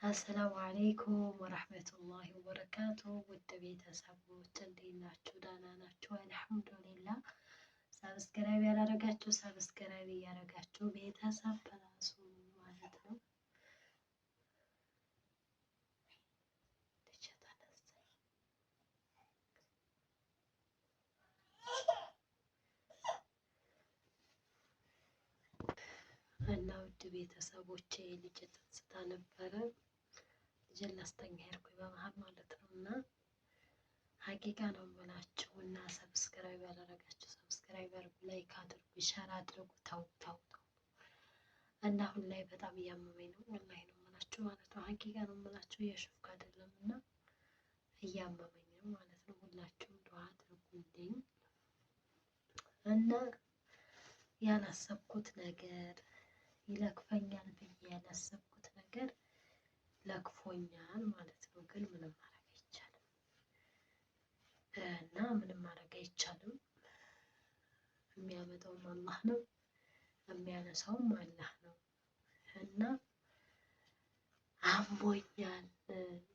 السلام عليكم ورحمة الله وبركاته። ውድ ቤተሰቦች እንዴት ናችሁ? ደህና ናችሁ? الحمد لله። Subscribe ያላረጋችሁ subscribe እያረጋችሁ ቤተሰብ በራሱ ማለት ነው። እና ውድ ቤተሰቦቼ ልጅ ተንስታ ነበረ። ልጄን ላስተኛ ሄድኩኝ በመሀል ማለት ነው። እና حقيقة ነው የምላችሁ። እና subscribe ያላረጋችሁ subscribe አድርጉ፣ like አድርጉ፣ share አድርጉ። ተው ተው ተው። እና አሁን ላይ በጣም እያመመኝ ነው፣ والله ነው የምላችሁ ማለት ነው። حقيقة ነው የምላችሁ፣ እያሾፍኩ አይደለም። እና እያመመኝ ነው ማለት ነው። ሁላችሁም ዱዓ አድርጉልኝ። እና ያላሰብኩት ነገር ይለክፈኛል ብዬ ያላሰብኩት ነገር ለክፎኛል ማለት ነው። ግን ምንም ማድረግ አይቻልም እና ምንም ማድረግ አይቻልም። የሚያመጣውም አላህ ነው፣ የሚያነሳውም አላህ ነው። እና አሞኛል።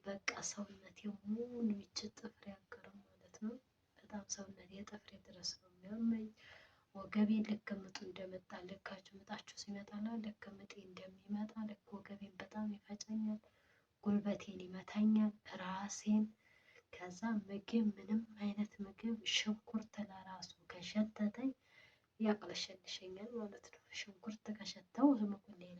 በቃ ሰውነቴ ሙሉ ይች ጥፍሬ አልቀረም ማለት ነው። በጣም ሰውነቴ ጥፍሬ ድረስ ነው የሚያመኝ። ወገቤን ልክ ምጡ እንደመጣ ልካችሁ ምጣችሁ ሲመጣና ልክ ምጤ እንደሚመጣ ልክ ወገቤን በጣም ይፈጨኛል፣ ጉልበቴን ይመታኛል፣ ራሴን። ከዛ ምግብ ምንም አይነት ምግብ ሽንኩርት ለራሱ ከሸተተኝ ያቅለሸልሸኛል ማለት ነው። ሽንኩርት ከሸተው ምግብ ሌላ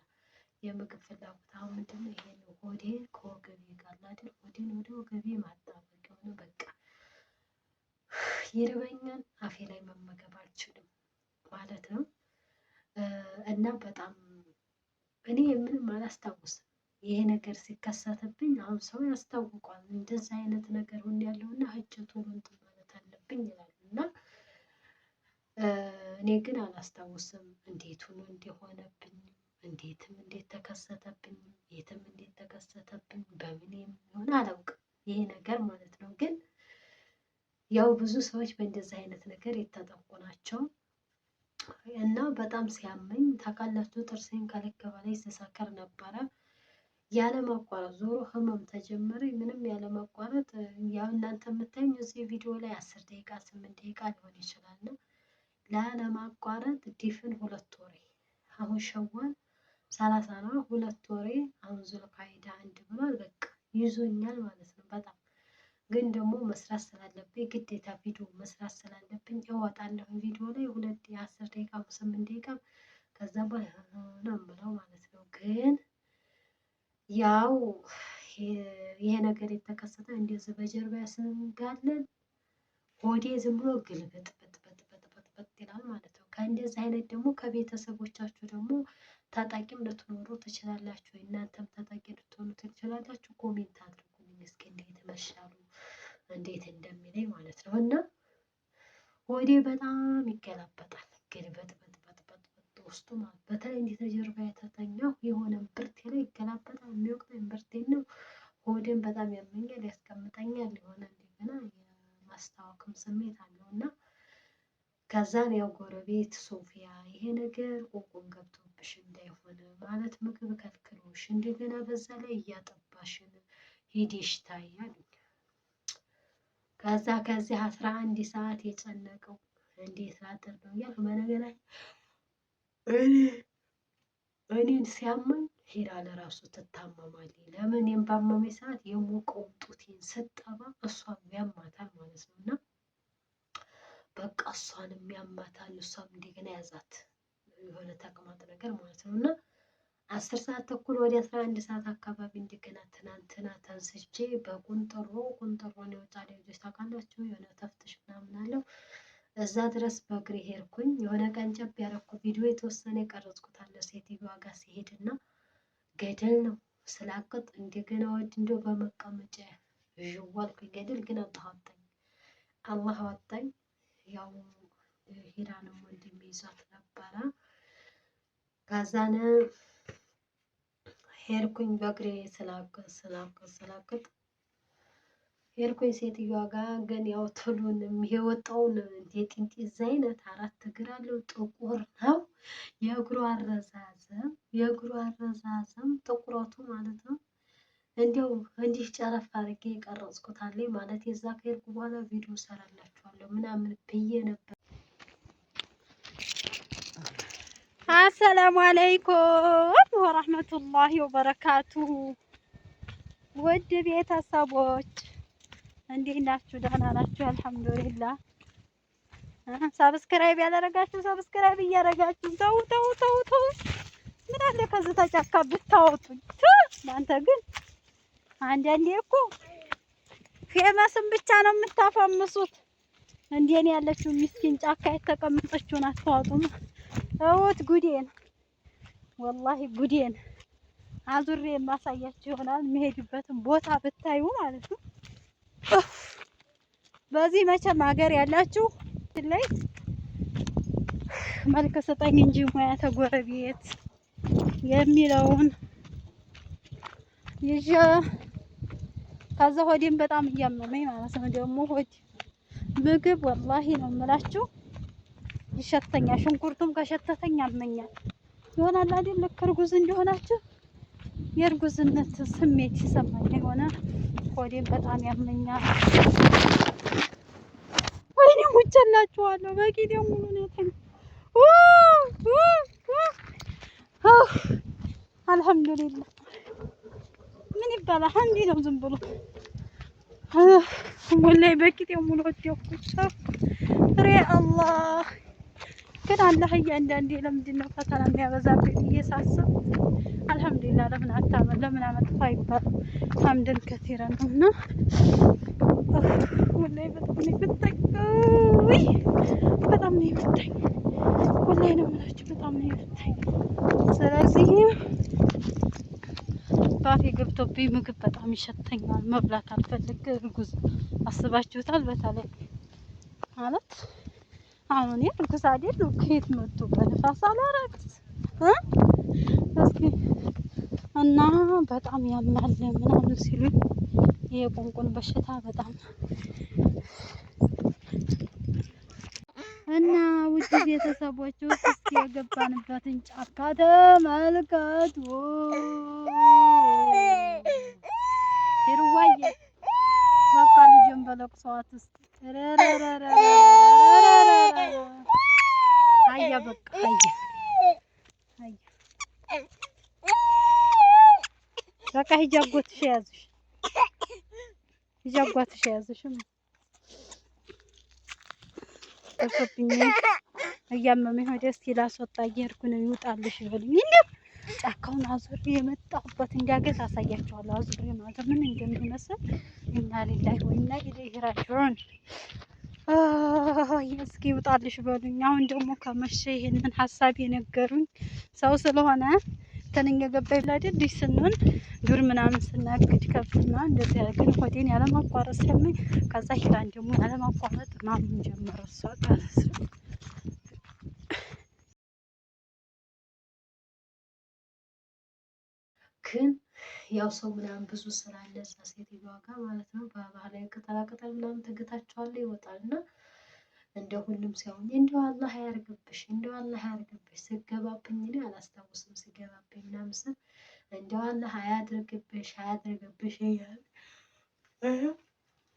የምግብ ፍላጎት አሁን ምንድነው ይሄን ሆዴን ከወገቤ ጋር አይደል ሆዴን ወደ ወገቤ ማጣበቅ የሆነ በቃ ይርበኛል። አፌ ላይ መመገብ አልችልም ማለት ነው። እና በጣም እኔ ምንም አላስታውስም። ይሄ ነገር ሲከሰትብኝ አሁን ሰው ያስታውቋል። እንደዚህ አይነት ነገር ሁን ያለውና ሂጅ ቶሎ እንትን ማለት አለብኝ ይላሉ። እና እኔ ግን አላስታውስም እንዴት ሆኖ እንደሆነብኝ፣ እንዴትም እንዴት ተከሰተብኝ፣ የትም እንዴት ተከሰተብኝ፣ በምን የሚሆን አላውቅም። ይሄ ነገር ማለት ነው። ግን ያው ብዙ ሰዎች በእንደዚህ አይነት ነገር የተጠቁ ናቸው። እና በጣም ሲያመኝ ታውቃላችሁ፣ ጥርሴን ከልክ በላይ ስሰክር ነበረ። ያለማቋረጥ ዞሮ ህመም ተጀመረ። ምንም ያለማቋረጥ ያው እናንተ የምታዩኝ እዚህ ቪዲዮ ላይ 10 ደቂቃ 8 ደቂቃ ሊሆን ይችላል። እና ላለማቋረጥ ድፍን 2 ወሬ አሁን ሸዋል 30 ነው፣ 2 ወሬ አሁን ዙልቃይዳ 1 ብሏል። በቃ ይዞኛል ማለት ነው። በጣም ግን ደግሞ መስራት ስላለብኝ ግዴታ ቪዲዮ መስራት ስላለብኝ እወጣለሁ ቪዲዮ ላይ 2 10 ደቂቃ 8 ደቂቃ ከዛ በኋላ ነው የምለው ማለት ነው። ግን ያው ይሄ ነገር የተከሰተ እንደዚህ በጀርባ ስንጋለን ሆዴ ዝም ብሎ ግልብጥ በጥ በጥ በጥ በጥ በጥ ይላል ማለት ነው። ከእንደዚህ አይነት ደግሞ ከቤተሰቦቻችሁ ደግሞ ታጣቂም ልትኖሩ ትችላላችሁ፣ እናንተም ታጣቂ ልትሆኑ ትችላላችሁ። Comment አድርጉልኝ እስኪ እንዴት መሻሉ እንዴት እንደሚለኝ ማለት ነው። እና ሆዴ በጣም ይገላበጣል። ግልብጥ በጥ በጥ በጥ በጥ ውስጡ ማለት በተለይ እንዲህ ተጀርባ የተተኛው የሆነ ብርቴ ላይ ይገላበጣል። የሚወቅጠኝ ብርቴን ነው። ሆዴን በጣም ያመኛል፣ ያስቀምጠኛል። የሆነ እንደገና የማስታወክም ስሜት አለው። እና ከዛን ያው ጎረቤት ሶፊያ ይሄ ነገር ቁንቁን ገብቶብሽ እንዳይሆነ ማለት ምግብ ከልክሎሽ እንደገና በዛ ላይ እያጠባሽን ሂደሽ ታይ አሉኝ። ከዛ ከዚህ 11 ሰዓት የጨነቀው እንዴት ላድር ነው እያልኩ በነገራችን እኔን ሲያመኝ ሄዳ ለራሱ ትታመማለች። ለምን እኔን ባመመኝ ሰዓት የሞቀውን ጡቴን ስጠባ እሷም ያማታል ማለት ነው። እና በቃ እሷንም ያማታል። እሷም እንደገና ያዛት የሆነ ተቅማጥ ነገር ማለት ነው። እና 10 ሰዓት ተኩል ወደ 11 ሰዓት አካባቢ እንደገና ትናንትና ተንስቼ በቁንጥሮ ቁንጥሮን የወጣ ልጆች ታውቃላችሁ፣ የሆነ ተፍትሽ ምናምን አለው እዛ ድረስ በእግሬ ሄድኩኝ። የሆነ ቀን ጨብ ያደረኩ ቪዲዮ የተወሰነ የቀረጽኩት አለ ሴትዮዋ ጋር ሲሄድና ገደል ነው ስላቅጥ እንደገና ወድ እንደው በመቀመጫ ዥዋልኩኝ። ገደል ግን አላህ አወጣኝ፣ አላህ አወጣኝ። ያው ሂራንም ወንድሜ ይዟት ነበረ። ከዛን ሄድኩኝ በእግሬ ስላቅጥ ስላቅጥ ስላቅጥ ሄድኩኝ ሴትዮዋ ጋር። ግን ያው ትሉን የወጣውን የጢንጢዝ አይነት 4 እግር አለው፣ ጥቁር ነው። የእግሩ አረዛዘም የእግሩ አረዛዘም ጥቁረቱ ማለት ነው። እንዲያው እንዲህ ጨረፍ አድርጌ የቀረጽኩት አለኝ ማለት የዛ ከሄድኩ በኋላ ቪዲዮ ሰራላችኋለሁ ምናምን ብዬ ነበር። አሰላሙ አለይኩም ወራህመቱላሂ ወበረካቱሁ። ውድ ቤተሰቦች እንዴት ናችሁ? ደህና ናችሁ? አልሐምዱሊላህ። Subscribe ያላረጋችሁ subscribe እያረጋችሁ ተው ተው ተው ተው። ምን አለ ከዚህ ተጫካ ብታወጡኝ። እናንተ ግን አንዳንዴ እኮ famous ን ብቻ ነው የምታፈምሱት። እንደኔ ያለችው ምስኪን ጫካ የተቀመጠችውን አታወጡም። እውት ጉዴን ወላሂ ጉዴን አዙሬ የማሳያችሁ ይሆናል። የሚሄዱበትን ቦታ ብታዩ ማለት ነው። በዚህ መቼም ሀገር ያላችሁ ላይ መልክ ስጠኝ እንጂ ሙያ ተጎረቤት የሚለውን ይዤ ከዛ ሆዴን በጣም እያመመኝ ማለት ነው። ደግሞ ሆድ ምግብ ወላሂ ነው የምላችሁ ይሸተኛል። ሽንኩርቱም ከሸተተኝ ያመኛል ይሆናል አይደል? ልክ እርጉዝ እንደሆናችሁ የእርጉዝነት ስሜት ይሰማኛል። የሆነ ሆዴን በጣም ያመኛል። ወይኔ ሙቸላችኋለሁ። በቂ ሙሉ ነው። አልሐምዱሊላህ ምን ይባላል? አንዲ ነው ዝም ብሎ ወላሂ በቂጤ ሙሉ ወደኩ። ሬ አላህ ግን አላህ እያንዳንዴ ለምንድን ነው ፈተና የሚያበዛብኝ ብዬ ሳስብ አልሐምዱሊላህ ለምን አታመ ለምን አመጥፋ አይባልም። ሐምድን ከቲረ ነው እና ወላሂ በጣም ነው የመታኝ። ውይ በጣም ነው የመታኝ። ወላሂ ነው የምላችሁ በጣም ነው የመታኝ። ስለዚህ ባፌ ገብቶብኝ ምግብ በጣም ይሸተኛል። መብላት አልፈልግ። እርጉዝ አስባችሁታል? በተለይ ማለት አሁን እኔ እርጉዝ አይደለሁ። ከየት መጥቶ በንፋስ አላረግዝ እስኪ እና በጣም ያማል ምናምን ሲሉኝ የቁንቁን በሽታ በጣም እና ውድ ቤተሰቦች እስኪ የገባንበትን ጫካ ተመልከቱ። ሂሩዋዬ በቃ ልጅን በለቅሷት እስኪ አያ በቃ አያ አያ በቃ ሂጂ አጎትሽ የያዝሽ ሂጂ አጎትሽ የያዝሽ ጠፍቶብኝ እያመመኝ ሆዴ እስኪ ላስወጣ እየሄድኩ ነው። ይውጣልሽ ይበሉኝ። እንደው ጫካውን አዙሬ የመጣሁበት እንዲያገት አሳያቸዋለሁ። አዙሬ ማለት ምን እንደሚመስል ኢና ሊላሂ ወኢና ኢለይሂ ራጂዑን። እስኪ ይውጣልሽ በሉኝ። አሁን ደግሞ ከመሸ ይሄንን ሀሳብ የነገሩኝ ሰው ስለሆነ ተነኛ ገባ ይብላል ልጅ ስንሆን ዱር ምናምን ስናግድ ከብትና እንደዚህ ግን ሆዴን ያለማቋረጥ ሲያመኝ ከዛ ሂራን ደግሞ ያለማቋረጥ ማመን ጀመረ። እሷ ማለት ነው። ግን ያው ሰው ምናምን ብዙ ስላለ እዛ ሴትዮዋ ጋር ማለት ነው። በባህላዊ ቅጠላ ቅጠል ምናምን ትግታቸዋለህ ይወጣል እና እንደ ሁሉም ሲያውኝ እንደው አላህ አያርግብሽ፣ እንደው አላህ አያርግብሽ ስገባብኝ እኔ አላስታውስም ስገባብኝ ምናምን ስል እንደው አላህ አያድርግብሽ አያድርግብሽ እያለ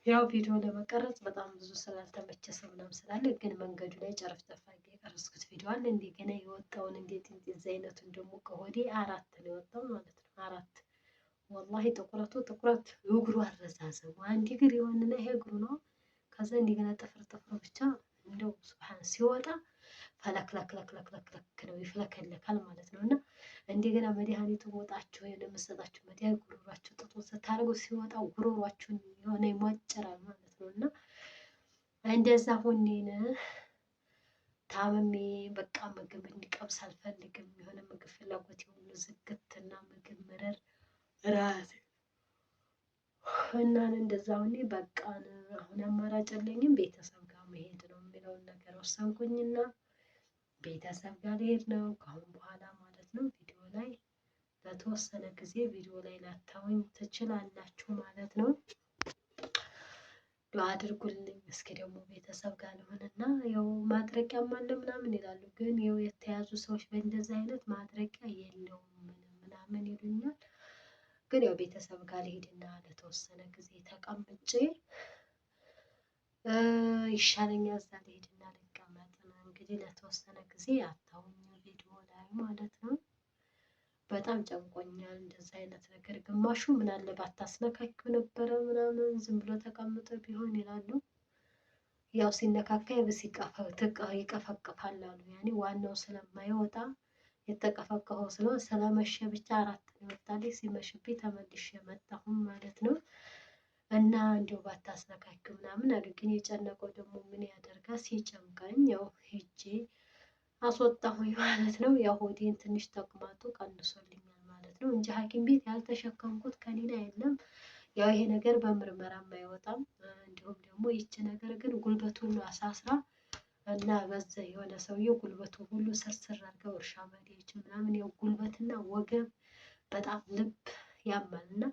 ያው ቪዲዮ ለመቀረጽ በጣም ብዙ ስላልተመቸ ሰው ምናምን ስላለ ግን መንገዱ ላይ ጨረፍ ጠፋ የቀረጽኩት ቪዲዮ አለ። እንደገና የወጣውን እንዴት እንደዚህ አይነቱን ደግሞ ከሆዴ አራት ነው የወጣው ማለት ነው። አራት ወላሂ ጥቁረቱ ጥቁረት እግሩ አረዛዘሙ አንድ እግር የሆንና ይሄ እግሩ ነው። ከዛ እንደገና ጥፍር ጥፍሩ ብቻ እንደው ሱብሃን ሲወጣ ፈለክለክለክለክለክ ነው ይፍለከለካል ማለት ነው። እና እንደገና መድኃኒቱ ወጣችሁ የምሰጣችሁ መድኃኒት ጉሮሯችሁ ጥጦ ስታደርጉ ሲወጣ ጉሮሯችሁን የሆነ ይሟጭራል ማለት ነው። እና እንደዛ ሆኔን ታምሜ በቃ ምግብ እንዲቀምስ አልፈልግም። የሆነ ምግብ ፍላጎት የሆኑ ዝግትና ምግብ መረር ራሴ እና እንደዛ ሆኔ በቃ አሁን አማራጭ የለኝም ቤተሰብ ጋር መሄድ ነው የሚለውን ነገር ወሰንኩኝና ቤተሰብ ጋር ልሄድ ነው ከአሁን በኋላ ማለት ነው። ቪዲዮ ላይ ለተወሰነ ጊዜ ቪዲዮ ላይ ላታዩኝ ትችላላችሁ ማለት ነው። ዱአ አድርጉልኝ። እስኪ ደግሞ ቤተሰብ ጋር ልሆንና ያው ማድረቂያም አለ ምናምን ይላሉ፣ ግን ያው የተያዙ ሰዎች በእንደዚህ አይነት ማድረቂያ የለውም ምናምን ይሉኛል። ግን ያው ቤተሰብ ጋር ልሄድና ለተወሰነ ጊዜ ተቀምጬ ይሻለኛል። እዛ ልሄድና ልቀመጥ ነው እንግዲህ ለተወሰነ ጊዜ አታውኝ ቪዲዮ ላይ ማለት ነው። በጣም ጨንቆኛል እንደዚህ አይነት ነገር። ግማሹ ምን አለ ባታስነካኪው ነበረ ምናምን ዝም ብሎ ተቀምጦ ቢሆን ይላሉ። ያው ሲነካካ ይብስ ይቀፈቅፋል አሉ። ያኔ ዋናው ስለማይወጣ የተቀፈቀፈው ስለሆነ ስለመሸ ብቻ 4 ነው የወጣልኝ። ሲመሽብኝ ተመልሼ መጣሁም ማለት ነው። እና እንዲሁ ባታስነካኪው ምናምን አሉ። ግን የጨነቀው ደግሞ ምን ያደርጋል? ሲጨንቀኝ ያው ሄጄ አስወጣሁኝ ማለት ነው። ያው ሆዴን ትንሽ ተቅማጡ ቀንሶልኛል ማለት ነው እንጂ ሐኪም ቤት ያልተሸከምኩት ከኒና የለም። ያው ይሄ ነገር በምርመራም አይወጣም። እንዲሁም ደግሞ ይቺ ነገር ግን ጉልበት ሁሉ አሳስራ እና በዛ የሆነ ሰውዬው ጉልበቱ ሁሉ ስርስር አድርገው እርሻ መሬት ምናምን ያው ጉልበትና ወገብ በጣም ልብ ያማል እና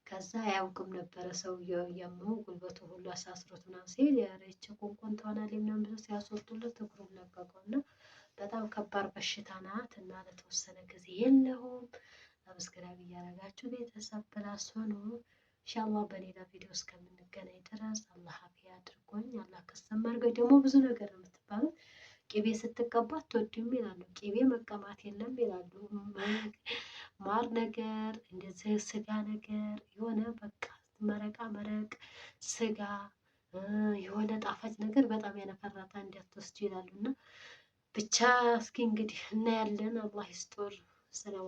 ከዛ አያውቅም ነበረ ሰውየው እያመመው ጉልበቱ ሁሉ አሳስሮት ምናምን ሲሄድ ኧረ ይቺ ቆንቆን ትሆናለች ምናምን ብሎ ሲያስወጡለት እግሩን ለቀቀው እና በጣም ከባድ በሽታ ናት እና ለተወሰነ ጊዜ የለውም። Subscribe እያደረጋችሁ ቤተሰብ plus ሆኖ ኢንሻአላህ በሌላ ቪዲዮ እስከምንገናኝ ድረስ አላህ አፊያ አድርጎኝ አላህ ከሰማ አድርጎኝ። ደግሞ ብዙ ነገር ነው የምትባሉት። ቅቤ ስትቀባ አትወድም ይላሉ። ቅቤ መቀማት የለም ይላሉ። ማር ነገር እንደዚህ ስጋ ነገር የሆነ በቃ መረቃ መረቅ ስጋ የሆነ ጣፋጭ ነገር በጣም ያነፈራታ እንዳትወስጂ ይላሉ። እና ብቻ እስኪ እንግዲህ እናያለን። አላህ ይስጥር። ሰላም።